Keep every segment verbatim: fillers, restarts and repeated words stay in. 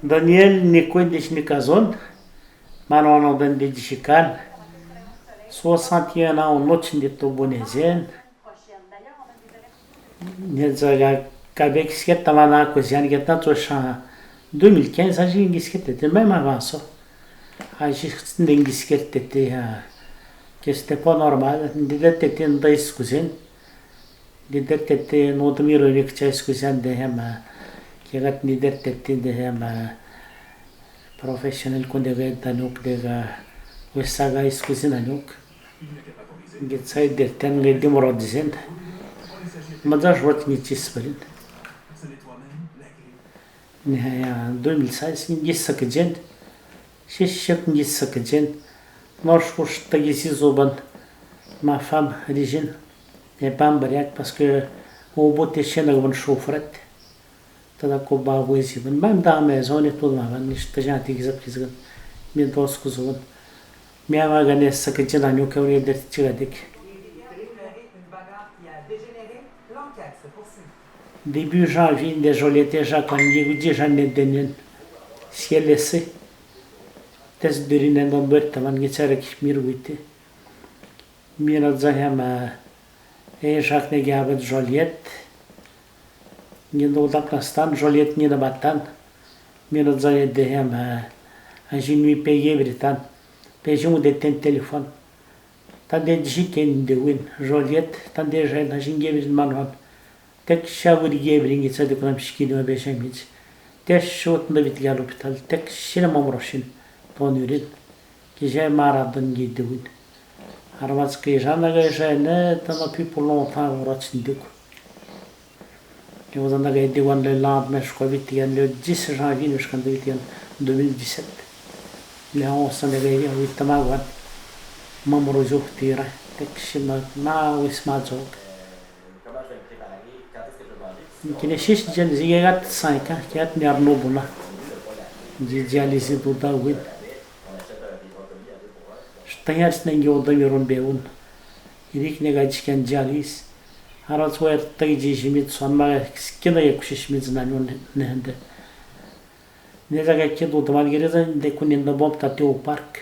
Daniel Nico Ndesnikazon, manono dende de Chican, soixante et un ans, o noite de Tobonezien. Neza ga kabek siket tamana ko zian get na tso chan deux mille quinze, a zingi siket tete, même avant ça. A zingi siket tete, ah, que c'était pas normal, ndeder tete ndai skuzen. Ndeder tete no demi ronik cha skuzen de hema. Kegat ndeder tete de hema. Professionnel ko ndega tanuk dega wesa ga skuzen anuk. Nge tsai der ten nge dimoro dizen. Maza rot ngi tis perin. Neha ya deux mille seize ngi sakjen. Shishak ngi sakjen. Nosh kush tagi si zoban. Ma femme Régine. Ne pam bariak parce que o bote shena gban chofret. Tada ko ba wezi ban. Même dans la maison, on est tout le monde, nish tajan ti gizap gizgan. Mi dos ko zoban. Mi ama gane sakjen anyo ke o ne der tiga dek. Début janvier, nde Joliette Jacques, ngi gudi jan ne denen. Siel ese. Tes duri ne don ber taman ngi tsarek mir wite. Mira za hema, e Jacques ne gabat Joliette. Ngi ndo dak na stan, Joliette ngi na batan. Mira za ne de hema, a zinui pe gebri tan. Pe zimu de ten telefon. Tande disi ken de win, Joliette, tande zen, a zin gebri manwan. Tek sha wiri gebri ngi tsa de kunam sikini wa be sha mit. Tes shot nda wit ga l'hôpital, tek shina mamroshin. Ton urin. Ki je mara don ngi de win. Armats ke jana ga je ne, tana pi pour longtemps, on rats ndik. Ke wazan da ga de wan le lendemain, je crois, wit ga le dix janvier, je crois, wit ga deux mille dix-sept. Le onze, da ga wit tama wan. Mamro jo tira, tek shima, ma wis ma jok. Kine shish jan zi gat cinq ans, gat ni arno buna. Zi dialyse do da win. Shtahi ars nengi o da mi ron be un. Irik ne ga jikan dialyse. Ara tsuer tai ji jimit son ma kina ye kushi shimit na nyon nehende. Ne za ga kido da man gere za de kunin da bom tate o park.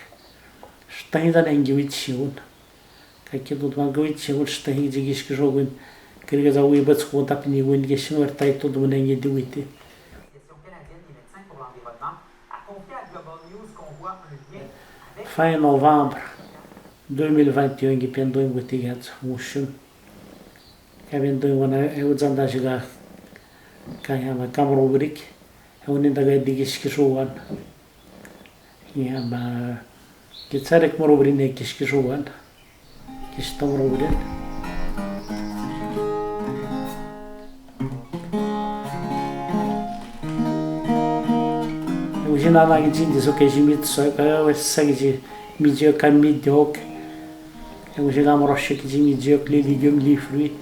Shtahi za nengi wit shiun. Ka kido dman gawit shewul shtahi jigi shki jogun. Kirga za wi bats ko tapini win ge shin wer tai to dman ngi di witi. Fin novembre deux mille vingt et un ngi pendoi witi gats mushun. Ka pendoi wana e udzanda jiga ka hama kamro wrik. E unin daga digi shki jowan. Ia, ba, ki tsarek moro brin e ki shki jowan. Ki shta moro brin. Ujin ana ki jin diso ke jimit so ka we sa ki ji mi ji ka mi diok. Ujin amro shik ji mi diok li légumes, li fruits.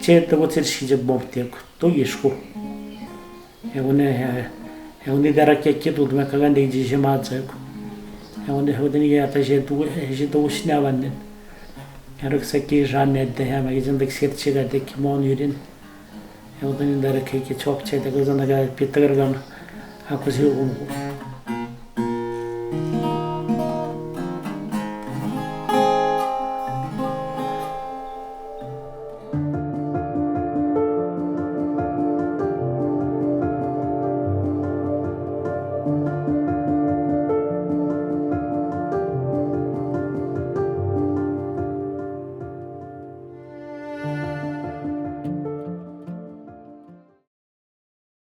Che to go tsir shki ji bom tek. To yeshko. E une, e, e une dara ke ke dudme ka gande ji jema tseko. E une, e une ni ya ta je du, e, je du shne avannen. E rok sa ki jane de hema, ki jende ki ser chiga de ki mon yurin. E une ni dara ke ke chop che de ko zana ga pitagar gan. Ako si un.